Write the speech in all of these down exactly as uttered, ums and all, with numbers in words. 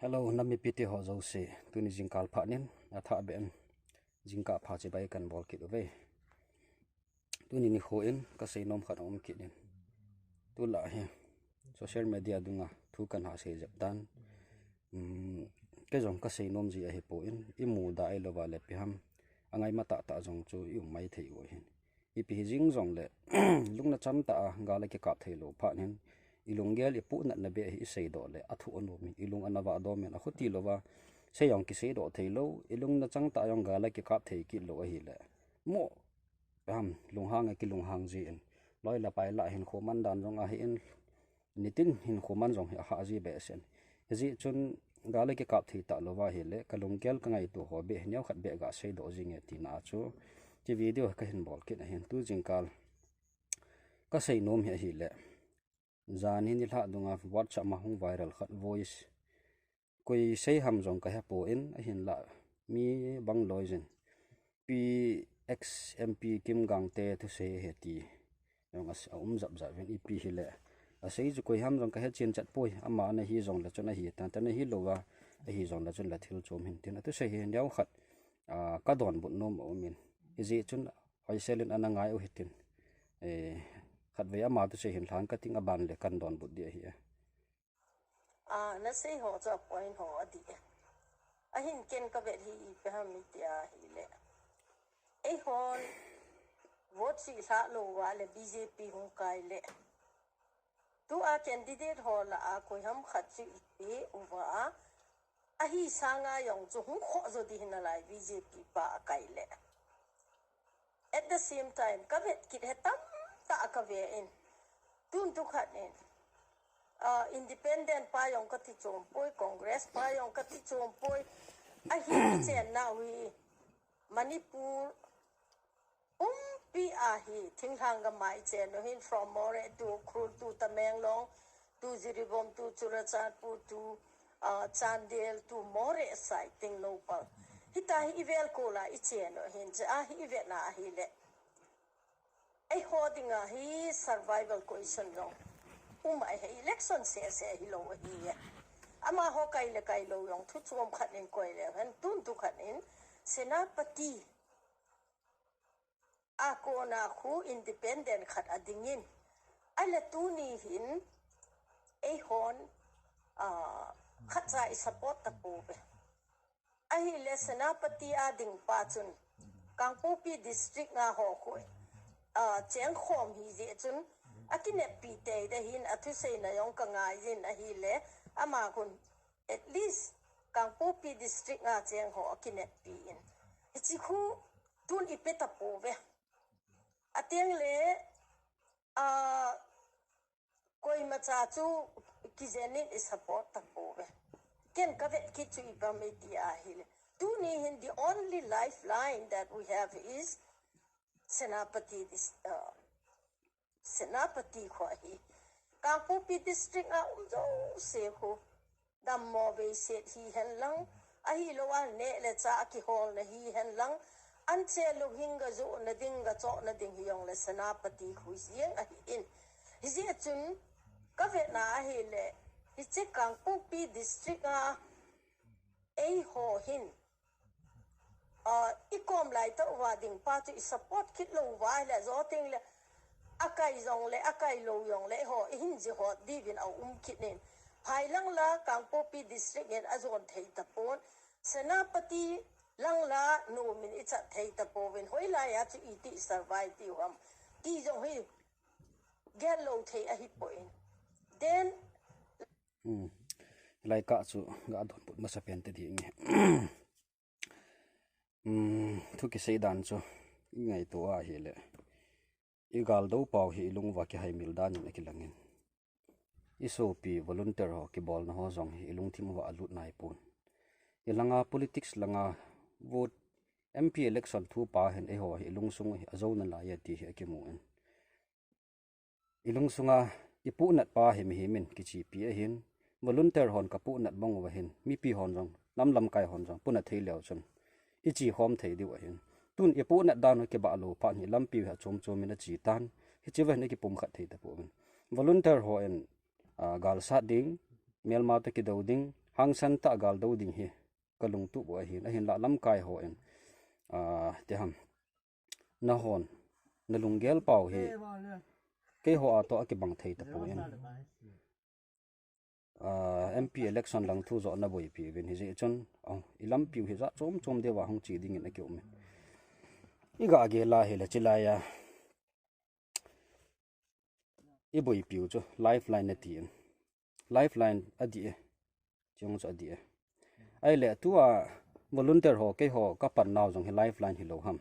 Hello, nam mipite ho jouse. Tuni jingkah pha nin, athah beh in jingkah pha chibai kan bol kit uve. Tuni nikho in kasei nom khat aum kit in. Tulai hi social media dunga thu kan ha sei jep tan. Um, kei jong kasei nom ji ahipon, imu da ahi louva le ipi ham angaimo tah tah jong chu i um mai thei u ahin. Ipi hi jing jongle, lungna chang tah a gal a kikap thei lou phat hin, ilunggel ipuhnatna beh hi isei doh le, athu anom in, ilung ana vah dom in, akhuti louva, sei jong kisei doh thei lou, ilungna chang tah a jong gal a kikap thei kit lou ahile. Mo, ham, lunghang a kilunghang ji in, loi le pai lah hin khoman dan jong ahi in, nitin hin khoman jong hi ahah ji behseh in. Hijeh chun gal a kikap thei tah louva ahile, kalunggel kangaito ho beh hi neokhat beh gasei doh jinge tina chu, hiche video hi kahin bol kit ahin. Tu jingkah kasei nom hi ahile, jan hi nilhah dunga WhatsApp ma hung viral khat voice. Koi sei ham jong kahepon, ahinlah mi bang loi jin. Pi ex MP Kim Gangte thusei ahi ti jong as-, aum jap jap in ipi hile. Asei chu koi ham jong kahe chen chat poi, ama ana hi jongle chun ahi tan, tan ahi louva, ahi jongle chun la thil chom hin tin. Athusei hi neokhat, ah, kadonbut nom aum in. Hijeh chun hoisel in ana ngai u hitin. Eh, khatvei ama thusei hin lhan kating aban le kan donbut ding ahi e. Ah, nasei ho chu apoint ho adih e. Ahin ken kavet hi ipi ham iti ahile. Eihon vote sih lhah louva le BJP hung kai le. Tua candidate ho lah a koi ham khat chu ipe uva. Ahi sanga jong chu hung khoh jo ding hi nalai BJP pa akai le. At the same time, kavet kit hi tamtah kave in. Tun tu khat in. Ah, independent pa jong kati chom poi, Congress pa jong kati chom poi. Ahi chen nau hi Manipur pumpi a hi thinglhang gam a ichen u hin from Moreh to Ukhrul to Tamenglong to Jiribam to Churachandpur to, ah, Chandel to Moreh side Tengnoupal. Hita hi ivel kol a ichen u hin, hiche a hi ivet na ahile. Eiho dinga hi survival question jong um ahi, election sese hilou ahi e. Amaho kai le kai lou jong thu chom khat in koi le hen tun tu khat in Senapati a kona khu independent khat ading in. Ahile tuni hin eihon, ah, khatcha i support tapouve. Ahile Senapati a ding pa chun Kangpokpi district nga ho khu, ah, chengkhom hijeh chun akineppi tei ding ahin athuseina jong kangai jin ahile ama khun at least Kangpokpi district nga cheng ho akineppi in. Hiche khu tun ipe tapouve. Ateng le, ah, koimacha chu kijen in i support tapouve. Ken kavet kit chu ipi ham iti ahile. Tuni hin the only lifeline that we have is Senapati dis-, uh, Senapati khu ahi. Kangpokpi district a um jouse khu. Dammo veiset hihen lang, ahilou a neh le chah kiholna hihen lang, anche lou hin gajohna ding, gachohna ding hijongle Senapati khu jeng ahi in. Hijeh chun, kavetna ahile, hiche Kangpokpi district a, eiho hin, ah, i kom lai tah uva ding pa chu i support kit lou uva ahile, jo teng le, akai jongle, akai lou jongle, eiho, i hin jihot diuvin aum kit in. Phai lang la, Kangpokpi district in ajon thei tapon. Senapati lang la, nom in i chat thei tapouvin. Hoilai a chu iti i survive diu ham. Ti jong hi, gel lou thei ahipoi. Then, Hmm. Hilai kah chu ga donbut masapen te ding e. Hmm, thu kisei dan chu i ngaito ahile. I galdou pau hi i lung uva kihaimil dan in akilang in. I sopi volunteer ho kibolna ho jong hi i lungthim uva alut nai pon. I langa politics langa vote M P election thu pa hin eiho hi i lungsung hi ajo nalai e ti hi akimu in. I lungsunga i puhnat pa hi mihem in kichepi ahin, volunteer hon ka puhnat bang uva hin, mipi hon jong, nam lamkai hon jong, puhnat thei leu chun, i chekhom thei diu ahin. Tun i puhnat dan u kibah lou phat hi lampi u hi achom chom in ache tan, hiche uva hin i kipumkhat thei tapouvin. Volunteer hon, ah, gal sat ding, melma toh kidou ding, hangsan tah gal do ding hi ka lungtup u ahin, ahinlah lamkai hon, ah, ti ham, nahon na lunggel pau hi keiho a toh akibang thei tapon. Ah, M P election lang thu joh na boipi uvin hijeh chun, oh, i lampiu hi jat chom chom deuva hung che dingin akium e. I ga gel a hile chilai a i boipiu chu Lifeline nati in. Lifeline adih e. Chung chu adih e. Ahile tua volunteer ho keiho ka pan nau jong hi Lifeline hilou ham.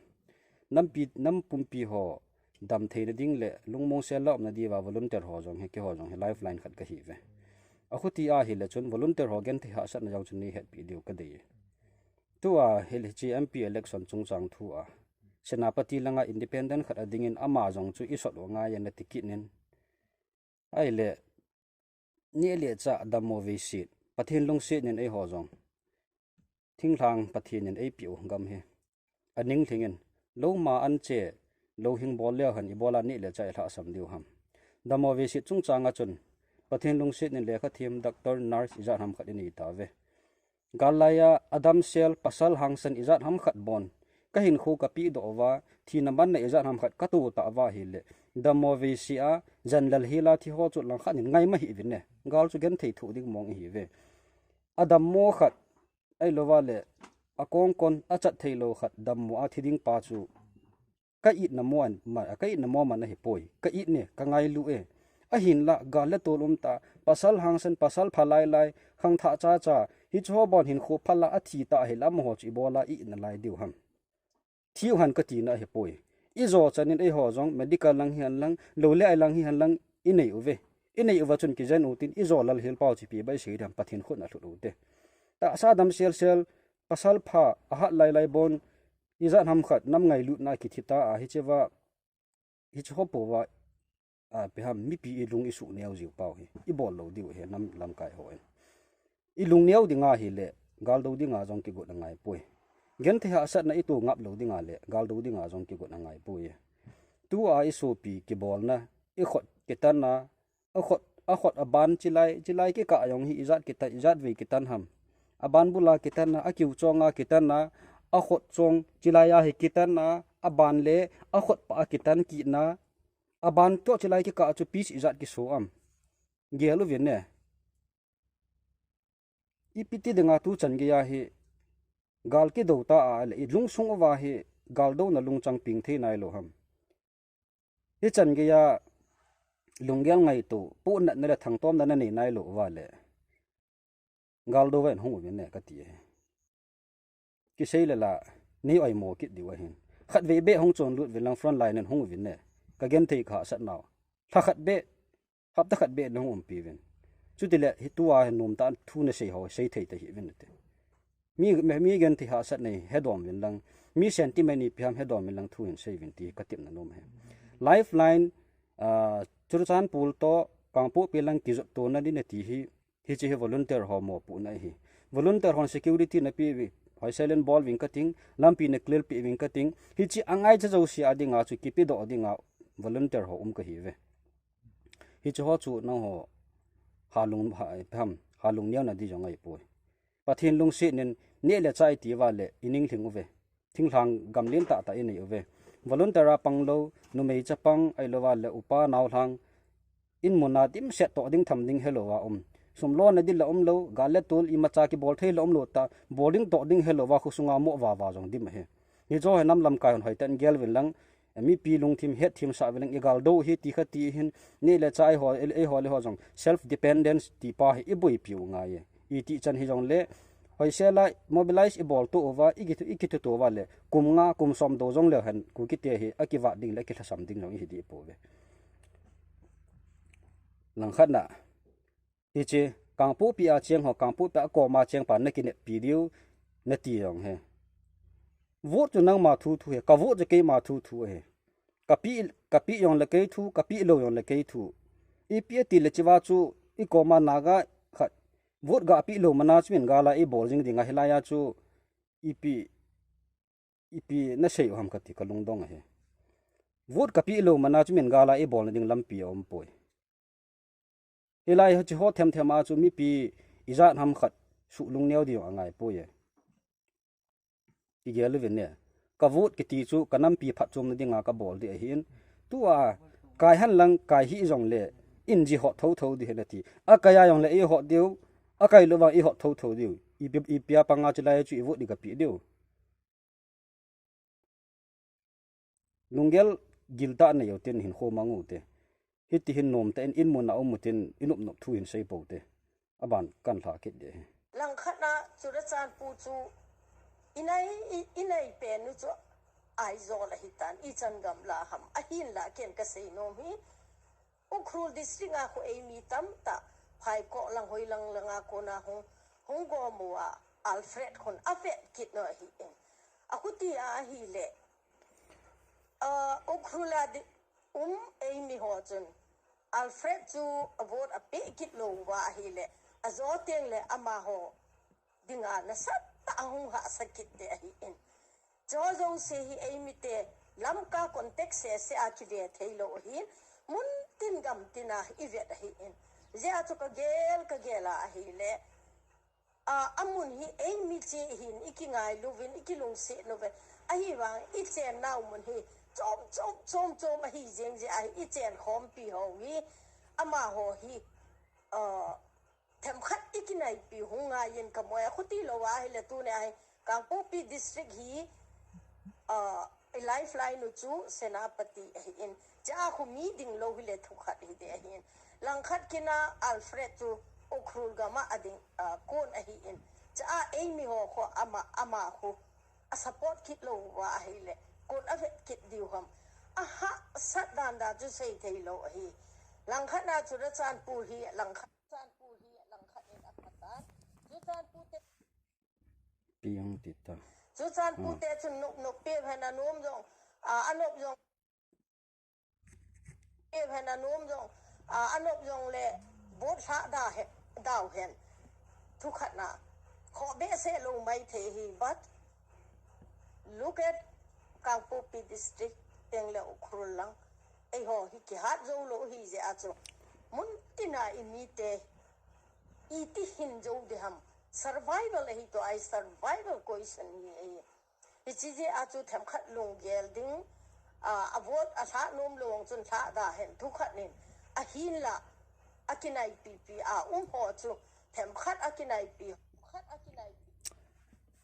Nampi, nam pumpi ho dam theina ding le lungmong sel la umna diuva volunteer ho jong hi keiho jong hi Lifeline khat kahi uve. Akhuti ahile chun volunteer ho genthei hahsatna jong chun nei hetpi diu kadei e. Tua hile hiche M P election chungchang thu a Senapati langa independent khat adingin ama jong chu i sot u ngai e nati kit in. Ahile, neh le chah dammo veiset, Pathen lungset in eiho jong thinglhang Pathen in eipeh u gam hi aning lhingin, lou ma an che, lou hing bol leu hen ibola neh le chah i lhahsam diu ham. Dammo veiset chungchang a chun Pathen lungset in lekha them, doctor, nurse ijat ham khat inei tauve. Gal laiya adam sel pasal hangsan ijat ham khat bon ka hinkho ka pehdoh uva, thina manna ijat ham khat ka to tauva ahile, dammo veise a, jan lal hel a thi ho chu langkhat in ngai ma hih uvin e. Gal chu genthei thoh ding mong ahi uve. Adammo khat, ahilouva le, akong kon achat theilou khat dammo a thi ding pa chu ka itna mo an, ma, ka itna mo man ahipoi. Ka it e, ka ngailu e. Ahinlah, gal le tol um tah, pasal hangsan, pasal pha lai lai, khangthah cha cha, hiche ho bon hinkho pha la athi tah ahile amaho chu ibola i it nalai diu ham. Thi u hen kati na ahipoi. I jo chan in eiho jong medical lang hihen lang, lou le ai lang hihen lang, i nei uve. I nei uva chun kijen u tin, i jo lal hel pau chu ipi bai sei ding ham, Pathen khut na lhut u te. Tahsa dam sel sel, pasal pha, ahat lai lai bon, ijat ham khat, nam ngailutna kithi ta a, hiche va, hiche ho pouva, a, ipi ham, mipi i lung i suh neo jiu pau hi, i bol lou diu hi, nam lamkai hon. I lung neo ding ahile, gal do ding a jong kigot angai poi. Genthei hahsatna i to ngap lou ding ahile, gal do ding a jong kigot angai poi. Tua i sopi kibolna, i khut kitan a, a khut, a khut aban chilai, chilai kikah jong hi ijat kitan, ijat vei kitan ham. Aban bul a kitan a, akiu chong a kitan a, a khut chong chilai a hi kitan a, aban le a khut pah a kitan kit na, aban toh chilai kikah chu piece ijat kiso am. Gel uvin e. Ipi ti ding a tu chan geiya hi gal kido ta ahile, i lungsung uva hi gal dona lungchang peng thei nailou ham. Hichan geiya lunggel ngaito, puhnatna le thangtomna na nei nailou uva le, gal do uvin hung uvin e kati e. Kisei le la, nei oimo kit diu ahin. Khatvei beh hung chon lut uvin lang front line in hung uvin e. Ka genthei ka hahsat nau. Lha khat beh, hapta khat beh na hung umpi uvin. Chutile, hi tua hi nomtah thu na sei ho, sei thei thei hih uvin te. Mi, mi, mi genthei hahsatna hi hedom uvin lang, mi sentiment ipi ham hedom uvin lang thu hin sei uvin ti ka tepna nom ahi. Lifeline, ah, Churachandpur toh, Kangpokpi lang kijot tona ding nati hi, hiche hi volunteer ho mopohna ahi. Volunteer hon security na pe uve, hoisel in bol uvin kating, lampi na clear pe uvin kating, hiche angaicha jouse a dinga chu kipedoh dinga volunteer ho um kahi uve. Hiche ho chu nangho halung, ha, ham, halung neona di jong ahipoi. Pathen lungset in neh le chah i ti uva le i ning lhing uve. Thinglhang gam lentah tah i nei uve. Volunteer a pang lou, numei chapang, ahilouva le upa naolhang, in mun a dimset toh ding tham ding helou a um. Sum lona ding la um lou, gal le tol imacha kibol thei la um lou tah, bol ding toh ding helou a khosunga mo vava jong dim ahi. Hiche hi nam lamkai hon hoitah in gel uvin lang, mipi lungthim hetthemsah uvin lang, i gal do hi ti kha ti hin, neh le chah eiho, eiho le ho jong self dependence ti pa hi i boipi u ngai e. Iti chan hijongle, hoisel a mobilize i bol to uva, i kithu, i kithuto uva le, kum nga, kum som do jong leu hen, Kuki te hi akivat ding le akilhasam ding jong i hi dih pouve. Langkhat na, hiche, Kangpokpi a cheng ho, Kangpokpi a koma cheng pa na kineppi diu, nati jong ahi. Vote chu nangma thu thu ahi, ka vote chu keima thu thu ahi. Ka pe, ka pe jong le kei thu, ka pe lou jong le kei thu. Ipi ati le hiche va chu, i koma Naga khat, vote ga pe lou mana chu min gal a i bol jing ding ahi, hilai a chu, ipi, ipi na sei u ham kati ka lungdong ahi. Vote ka pe lou mana chu min gal a i bolna ding lampi aum poi. Hilai hiche ho themthem a chu mipi ijat ham khat suh lungneo ding angai poi e. Kigel uvin ne. Ka vote kiti chu ka nampi phatchomna dinga ka bol ding ahin. Tua kai hen lang kai hih jongle in ji hot tho tho ding hen ati. A kai a jongle i hot diu. A kai lou vang i hot tho tho diu. I pi, i pia panga chu lai chu i vote ding ka pi diu. Lunggel giltah nei u tin hin khom mang u te. Hiti hin nom tah in in mun a um u tin i nop nop thu hin sei po te. Aban kan lha kit de. Langkhat na Churachandpur chu i nai, i, i nai pen u chu Aizawl ahi tan, i chan gamla ham. Ahin la ken ka sei nom hi. Ukhrul district a khu eimi tamtah, Phaikoh lang, hoi lang lang a kona hung, hung gom uva, Alfred khun a vet kit nau ahi in. A khuti a ahile, ah, Ukhrul a di, um eimi ho chun, Alfred chu a vote a pe kit lou uva ahile, a jo teng le amaho dinga nasatah a hung hahsa kit te ahi in. Chu jouse hi eimi te Lamka context sese a kive thei lou ahin, mun tin gam tin a i vet ahi in. Jeh a chu ka gel, ka gel a ahile, a, a mun hi eimi che hin i kingai louvin, i kilungset louvin, ahivang i chen nau mun hi chom, chom, chom, chom ahi jeng jeh a hi i chen khompi ho hi, amaho hi, a, themkhat i kinaipi hung ngai in ka moi a, khuti lou ahile tuni a hi Kangpokpi district hi, ah, i lifeline u chu Senapati ahi in, cha khu mi ding lou hile thukhat hi de ahi in. Langkhat kina Alfred chu Ukhrul gam a ding, ah, kon ahi in. Cha eimi ho khu ama, ama khu a support kit lou uva ahile kon a vet kit diu ham. A hahsat dan dan chu sei thei lou ahi. Langkhat na Churachandpur hi, langkhat Chanpur hi langkhat in a pha tan. Chu Chanpur te Piang ti ta. Chu Chanpur Hmm. te chun nop nop pe hen a nom jong, a, a nop jong, pe hen a nom jong, a, a nop jong le vote hla da he, dau hen. Thukhat na. Kho be se lo mai thei hi, but look at Kangpokpi district teng le Ukhrul lang. Eiho hi kihat jou lou hi jeh a chu. Mun tin a i mi te iti hin jou ding ham. Survival ahi tua, i survival question hi ahi. Hichi jeh a chu themkhat lunggel ding, a, a vote a hla nom lou chun hla da hen thukhat nin. Ahin la, a kinaipi pi a um ho chu themkhat a kinaipi, khat a kinaipi.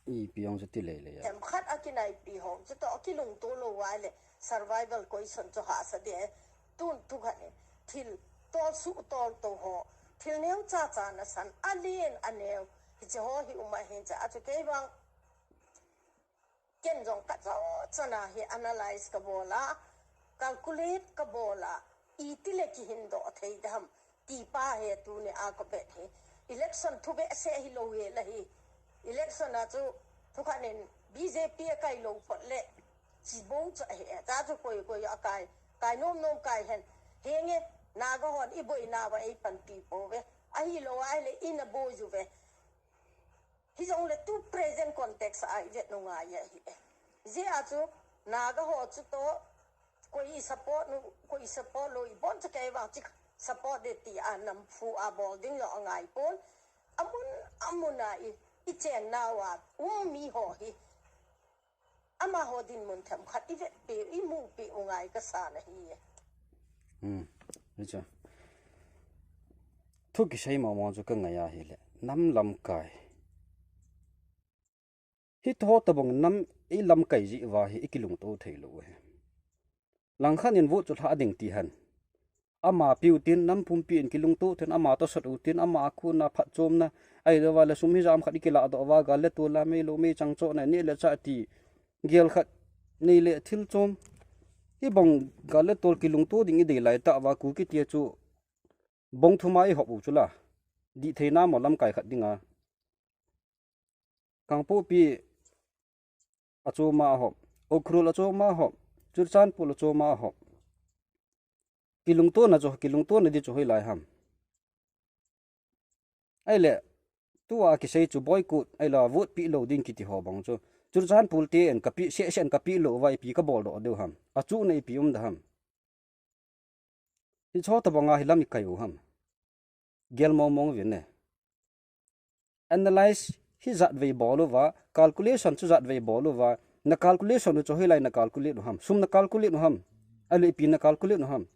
I piang chu ti lei lei a. Themkhat a kinaipi ho chu to a kilungto lou uva le survival question chu hahsa de. Tun thukhat nin. Thil tol su tol to ho. Thil neo cha cha na san a lien a neo. Hichi ho hi um ahin cha a chu kei vang. Ken jong ka cho chana hi analyze ka bol a, calculate ka bol a, iti le kihin doh thei dam ti pa hi tuni a ka bet hi. Election thu behseh hi lou hi la hi. Election a chu thukhat nin B J P a kai lou phot le chi bou cha hi. Cha chu koi koi a kai, kai nom nom kai hen. Henge, Naga hon i boina uva ei panpi pouve. Ahilou ahile i na boi uve. Hijongle tu present context a i vet u ngai ahi. Jeh a chu Naga ho chu to koi i support u, koi i support lou, i bon chu kei vang chu support de ti a nam phu a bol ding jong angai pon. Amun, amun a i, i chen nau a um mi ho hi. Amaho dinmun themkhat i vetpi, i mupi u ngai ka sa na hi e. Hmm. Hicha. Thu kisei mong mong chu ka ngai ahile. Nam lamkai. Hi tho tabang nam i lamkai jeh uva hi i kilungto thei lou hi. Langkhat in vote chu hla ding ti hen. Ama piu tin, nam pumpi in kilungto tin, ama tosot u tin, ama a khuna phatchomna, ahilou va le sum hijat ham khat i kilah doh uva, gal le tol a mei lou mei chang chohna, neh le chah ti, gel khat, nei le thil chom. Hibang gal le tol kilungto ding i dei lai tah uva, Kuki tia chu bong thum a i hop u chu la. Dih theina mo lamkai khat dinga. Kangpokpi a chom a hop, Ukhrul a chom a hop, Churachandpur a chom a hop. Kilungtona chu, kilungtona di chu hoilai ham. Ahile, tua kisei chu boycott, ahile vote pe lou ding kiti ho bang chu. Churachandpur te in ka pe, seh seh in ka pe lou uva ipi ka bol doh diu ham. A chu na ipi um da ham. Hicho tabang a hi lam i kai u ham. Gel mong mong uvin ne. analyze hi jat vei bol uva, calculation chu jat vei bol uva, na calculation u chu hoilai na calculate u ham, sum na calculate u ham, ahilou le ipi na calculate u ham.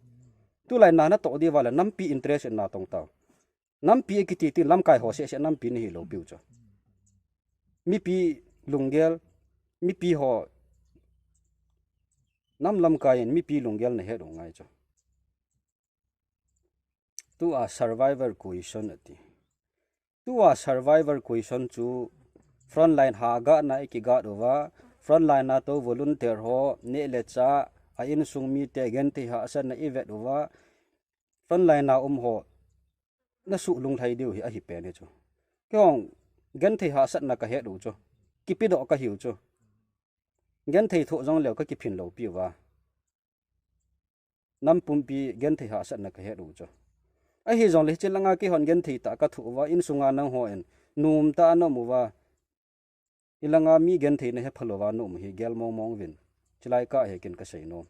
Tulai na natoh diu va le nampi interest in natong tau. Nampi akiti tin lamkai ho seh seh nampi nahi lou piu chu. Mipi lunggel, mipi ho nam lamkai in mipi lunggel nahet u ngai chu. Tua survivor question ati. Tua survivor question chu frontline ha gahna i kigat uva, frontline a tou volunteer ho neh le chah, a insung mite genthei hahsatna i vet uva, frontline a um ho na suh lunglhai diu hi ahi pen hi chu. Keihon genthei hahsatna ka het u chu. Kipedoh ka hiu chu. Genthei thoh jong leu ka kiphin lou piu va. Nam pumpi genthei hahsatna ka het u chu. Ahi jongle hiche langa keihon genthei tah ka thoh uva, insunga nangho in nom tah a na um uva. Hilanga mi genthei na hepha louva na um hi gel mong mong uvin. Chulai kah hi ken ka sei nom.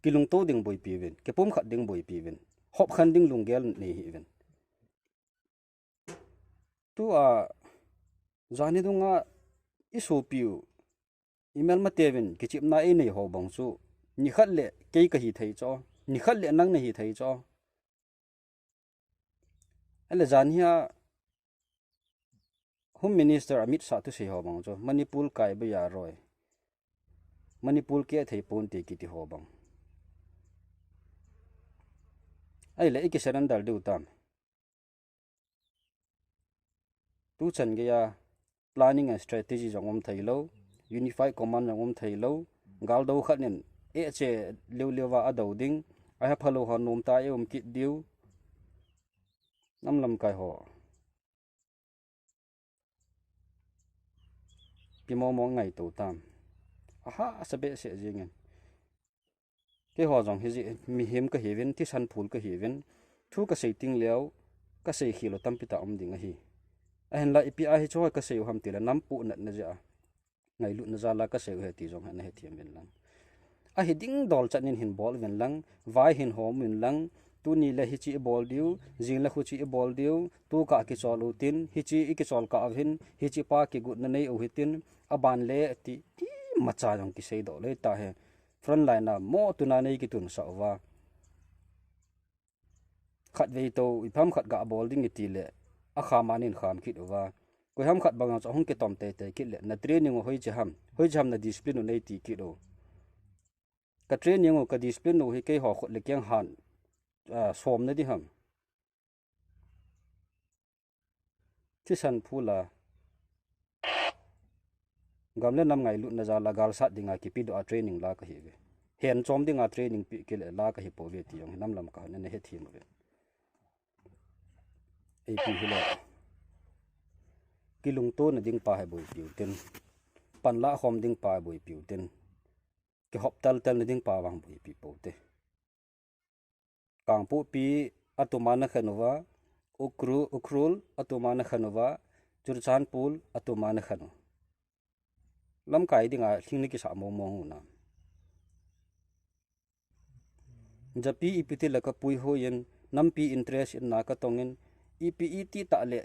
Kilungto ding boipi uvin, kipumkhat ding boipi uvin. Hopkhen ding lunggel nei hih uvin. Tua, jani dunga i sopiu, i melmate uvin, kichepna i nei ho bang chu, nikhat le kei ka hithei chu, nikhat le nang na hithei chu. Ahile janhia Home Minister Amit Shah thusei ho bang chu, Manipur kai baiya roi. Manipur keh thei ponte kiti ho bang. Ahile i kisurrender diu tam. Tuchan geiya planning and strategy jong um thei lou, unified command jong um thei lou, gal do khat nin e che leu leu va a do ding, a hepha lou ho nom tah a um kit diu, nam lamkai ho. Pi mong mong ngaito tam. Aha, a sa behseh jingin. Keiho jong hi ji, mihem ka hiuvin, thisan phul ka hiuvin, thu ka sei ting leu, ka sei khel u tampi tah um ding ahi. Ahinla ipi a hiche ho ka sei u ham tile nam puh natna jeh a. Ngailutna jal a ka sei u ahi ti jong hi na hethem uvin lang. Ahi ding dol chan in hin bol uvin lang, vai hin hom uvin lang, tuni le hiche i bol diu, jing le huche i bol diu, tu kah kichol u tin, hiche i kichol kah uvin, hiche pa kigotna nei u hitin, aban le ti, ti macha jong kisei doh lei ta hi. Frontline a mo tuna nei kitunsah uva. Khatvei tou, ipi ham khat ga bol ding i ti le, a kham a nin kham kit uva. Koi ham khat bang chu hung kitom tei tei kit le, na training u hoiche ham, hoiche ham na discipline u nei ti kit u. Ka training u, ka discipline u hi keiho khut le keng han, a, som na di ham. Thisan phul a, gam le nam ngailutna jal a galsat dinga kipedoh a training la ka hiuve. Hen chom dinga training pe kit le la ka hi pouve ti jong hi nam lam kah a na hethem uve. Ipi hile, kilungto na ding pa hi boipi u tin, panla khom ding pa hi boipi u tin, kihop tal tal na ding pa vang boipi pou te. Kangpokpi a tuma na khen uva, Ukru-, Ukhrul a tuma na khen uva, Churachandpur a tuma na khen u. Lamkai dinga lhing na kisah mong mong u na. Japi ipi ti le ka puihoi in, nampi interest in na ka tong in, ipi iti tah le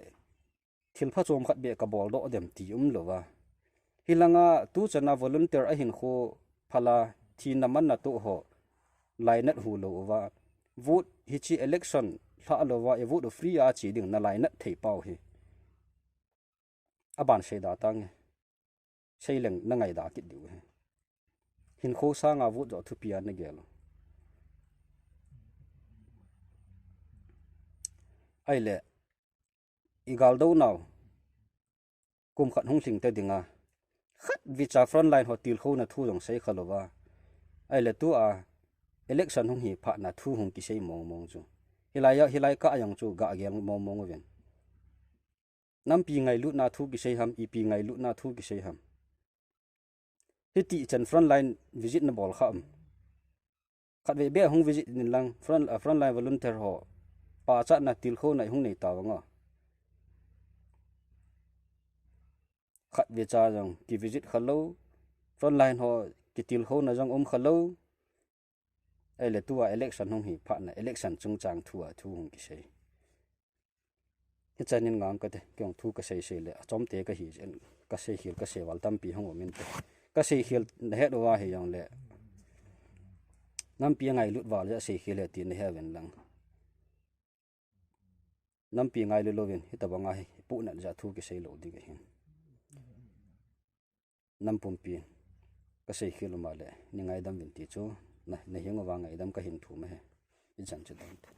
thil phachom khat beh ka bol doh dem ti um lou va. Hilanga tuchan a volunteer a hinkho phal a thina manna toh ho lainat hu lou uva. Vote hiche election lha lou va, i vote u free a che ding na lainat thei pau hi. Aban sei da tange. Sei leng na ngaida kit diu hi. Hinkho sanga vote joh thupi a na gel u. Ahile, i gal do nau. Kum khat hung lhing te dinga. Khatvei cha frontline ho tilkhouna thu jong sei kha lou va. Ahile tua election hung hi phat na thu hung kisei mong mong chu. Hilai a, hilai kah a jong chu ga gel mong mong uvin. Nampi ngailutna thu kisei ham, ipi ngailutna thu kisei ham. Hiti chan frontline visit na bol kha um. Khatvei beh hung visit in lang front, ah, frontline volunteer ho pachatna tilkhouna i hung nei ta vang a. Khatvei cha jong ki visit kha lou, frontline ho ki tilkhouna jong um kha lou. Ahile tua election hung hi phat na election chungchang thu a thu hung kisei. Hichan in ngang kate, kei jong thu kasei sei le, achomte kahi jeh in, kasei khel, kasei val tampi hung um inte. Kasei khel nahet uva hijongle, nampi angailut val jeh a sei khel e ti nahet uvin lang. Nampi ngailu louvin, hitobang a hi, ipohnat jeh a thu kisei lou ding ahin. Nam pumpi, kasei khel um a le, nei ngaidam uvin ti chu, na, naheng uva ngaidam kahin thum ahi. Ichan chu dam te.